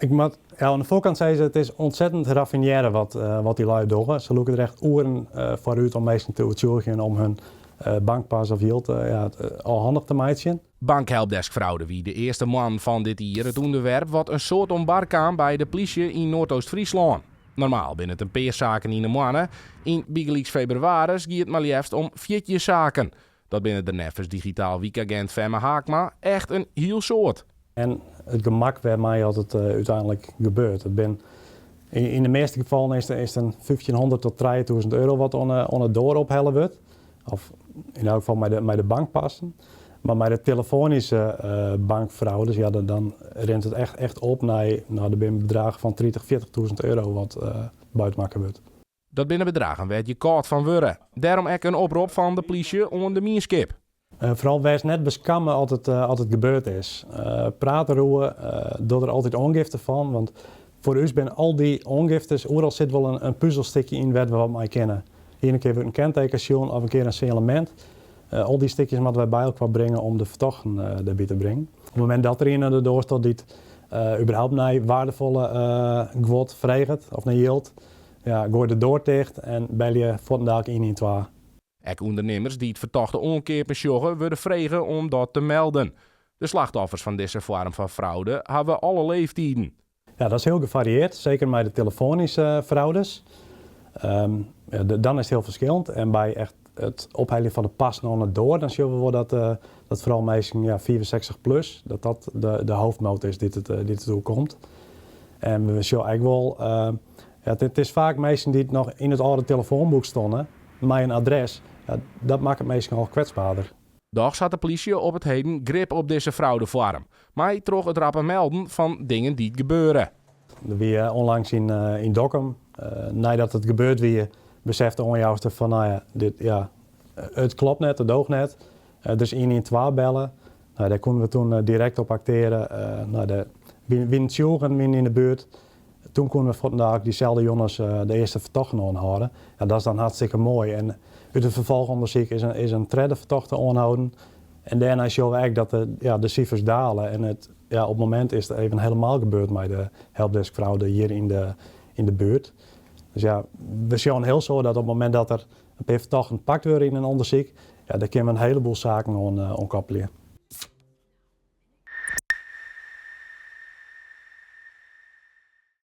Ik moat, ja, oan de foarkant sizze, it is ûntsettend raffinearre wat, wat dy lui dogge. Se lûke der echt oeren foar út om minsken te oertsjûgjen om hun bankpas of jild, ja, ôfhandich te meitsjen. Bankhelpdeskfraude wie de earste moannen fan dit jier it ûnderwerp wat in soad oan bar kaam by de plysje yn Noardoost-Fryslân. Normaal binne it in pear saken yn 'e moanne. Yn bygelyks febrewaris gie it mar leafst om 14 saken. Dat binne der neffens digitaal wykagint Femme Haakma echt in hiel soad. En it gemak wêrmei at it úteinlik gebeurt. It bin, yn de measte gefallen is it in 1500 tot 3000 euro wat oan de doar ophelle wurdt. Of yn elk gefal mei de bankpassen. Mar mei de telefoanyske bankfraudes, ja, dan rint it echt op nei, no, der binne bedragen fan 30, 40.000 euro wat buitmakke wurdt. Dat binne bedraggen wêr't je kâld fan wurde. Dêrom ek in oprop fan de plysje oan de mienskip. Foaral wês net beskamme as it gebeurd is. Praat deroer, doch der altyd oangifte fan, want foar ús binne al dy oangiftes, oeral sit wol in puzelstikje yn wêr't we wat mei kinne. Ien kear wurdt in kenteken sjoen of in kear in sinjalemint. Al dy stikjes moatte wy by elkoar bringe om de fertochten derby te bringen. Op it momint dat der ien oan de doar stiet dy't überhaupt nei waardefolle guod freget of nei jild, ja, goai de doar ticht en belje fuortendalik 112. Ek ûndernimmers dy't fertochte oankeapen sjogge, wurde frege om dat te melden. De slachtoffers fan dizze foarm fan fraude hawwe alle leeftiden. Ja, dat is hiel gefarieerd, seker mei de telefoanyske fraudes. Dan is it hiel ferskillend. En by echt it opheljen fan de passen oan de doar, dan sjogge we wol dat foaral minsken, ja, 65 plus, dat dat de hoofdmoot is dy't it oerkomt. En we sjogge ek wol, ja, it is faak minsken dy't noch yn it âlde telefoanboek stonnen mei in adres. Ja, dat makket minsken al kwetsberder. Dochs hat de plysje op it heden grip op dizze fraudefoarm, mei troch it rappe melden fan dingen dy't gebeure. Der wie onlangs yn Dokkum, neidat it gebeurd wie, besefte de oanjouster fan, no ja, dit, ja, it klopt net, it doocht net. Dus 112 belle. No, dêr koene we toen direkt op akteare. No, der wienen tsjûgen wienen yn de buert. Toen koene we fuortendalik dyselde jûns de earste fertochten oanhâlde. Ja, dat is dan hartstikke moai. En út it ferfolchûndersyk is in tredde fertochte oanholden. En dêrnei sjogge we ek dat de, ja, de sifers dale. En it, ja, op it momint is it even helemaal gebeurd mei de helpdeskfraude hjir yn de buert. Dus ja, we sjogge hiel soad dat op it momint dat der in pear fertochten pakt wurde yn in ûndersyk, ja, dêr kinne we in heleboel saken oan koppelje.